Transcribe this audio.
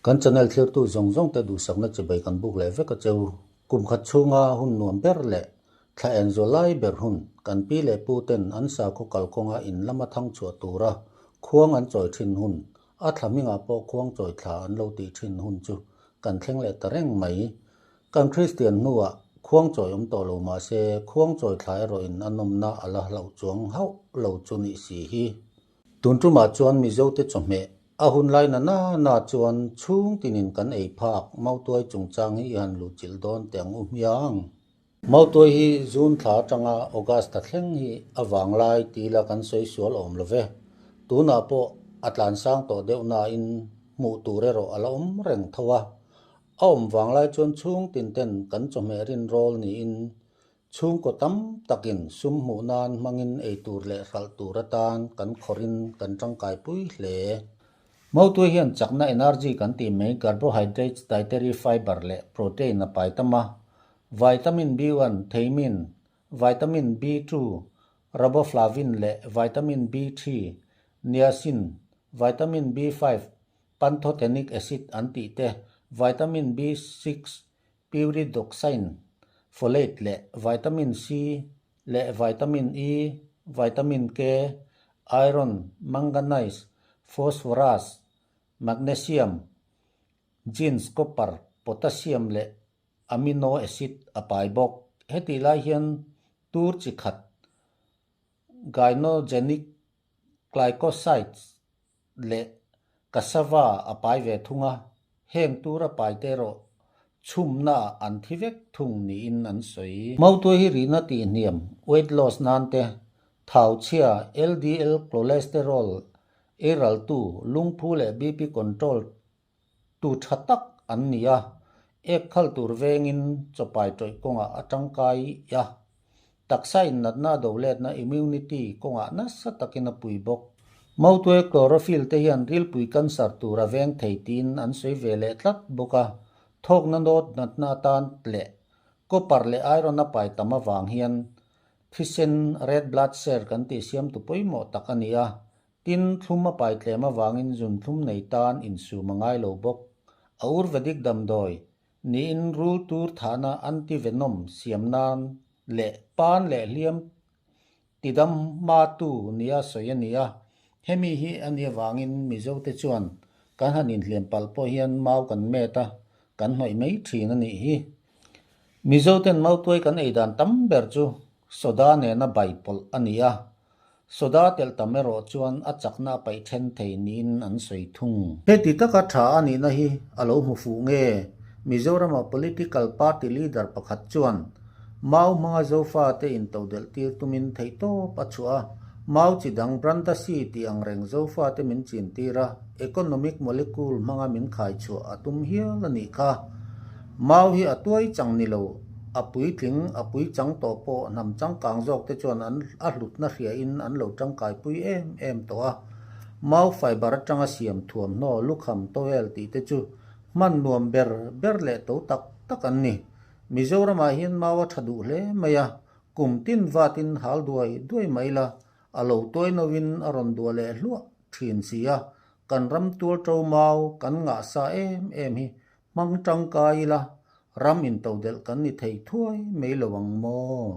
Kan channel thlirtu zawng zawng te duhsakna chibai kan buk leh vek a cheu. Kum khat chhunga hun nuam ber leh thla en zual lai ber hun kan pi leh pu ten an sakhaw kalkawnga in lama thang chhuah tura khuang an chawi thin hun, a thla hmingah pawh khuang chawi thla an lo tih thin hun chu kan thleng leh ta reng mai. Kan Kristian hnuah khuang chawi awm tawh lo mah se khuang chawi thla erawhin a nawmna a la hlauh chuang hauh lo chu nih si hi. Tun tumah chuan Mizote chawhmeh a hun lai na na na chuan chhung tinin kan ei phak Mautuai chungchang hi i han luhchilh dawn teh ang u hmiang. Mautuai hi June thla atanga August thla thleng hi a vang lai ti ila kan sawi sual awm lo ve. Tunah pawh a tlan sang tawh deuh nain hmuh tur erawh a la awm reng tho a. A awm vang lai chuan chhung tin ten kan chawhmeh rinrawl niin Chhungkaw tam takin sum hmuh nan hmangin ei tur leh hralh tur atan kan khawrhin kan tangkaipui hle. Mautuai hian chakna energy kan tih mai carbohydrates, dietary fiber leh protein a pai tam a. Vitamin B1, theimin, vitamin B2, riboflavin leh vitamin B3, niacin, vitamin B5, pantothenic acid an tih te, vitamin B6, Pyridoxine, folate leh vitamin C leh vitamin E, vitamin K, iron, manganese, phosphorus, magnesium, zinc, copper, potassium leh amino acid a pai bawk. Hetih lai hian tur chi khat gynogenic glycosides leh cassava a pai ve thung a, heng tura pai te erawh chhumna ah an thi vek thung niin an sawi. Mautuai hi rihna tihhniam, weight loss, nan te, thau chhia, LDL cholesterol ei raltu, lungphu leh BP control Tu tha tak an ni a, ek khal tur vengin chawpai tawih kawngah a tangkai a, taksa innatna a doletna, immunity, kawngah nasa takin a pui bawk. Mautuai chlorophyll te hian rilpui cancer tur a veng thei tiin an sawi ve leh tlat bawk a, thawkna nawt natna atan leh copper leh iron a pai tam avang hian thisen, red blood cell, kan tih siamtu pawimawh tak a ni a, Tin, thlum a pai tlem avangin zun thlum nei tan insum a ngai lo bawk. Ayurvedic damdawi niin rul tur thahna anti-venom siam nan leh pan leh hliam tidam hmatu nia sawi a ni a. Hemi hi a nih avangin Mizote chuan kan han inhliam palh pawh hian mau kan met a, kan hnawih mai thin a nih hi. Mizoten mautuai kan ei dan tam ber chu soda nena bai pawlh a ni a, Soda telh tam erawh chuan a chakna a paih then thei niin an sawi thung. Heti taka tha a nihna hi a lo hmu fuh nge? Mizorama political party leader pakhat chuan Mau hmanga Zofate intodelh tir tumin theihtawp a chhuah a, Mau chi dang Brandasi tih ang reng Zofate min chin tir a, economic molecule hmanga min khai chhuah a tum hial a nih kha. Mau hi a tuai chang ni lo, a puitling, a pui chang tawh pawh hnam changkang zawk te chuan an a hlutna hriain an lo tangkaipui em em tawh a. Mau fiber atanga siam thuamhnaw, lukham, towel tih te chu hman nuam ber ber leh to tak tak an ni. Mizoramah hian mau a tha duh hle mai a, kum tin vatin hal duai duai mai la, a lo tuai novin a rawn duah leh hluah thin si a, kan ram tual to mau kan ngah sa em em hi hmang tangkai ila ram intodelh kan ni thei thuai mai lo ang maw?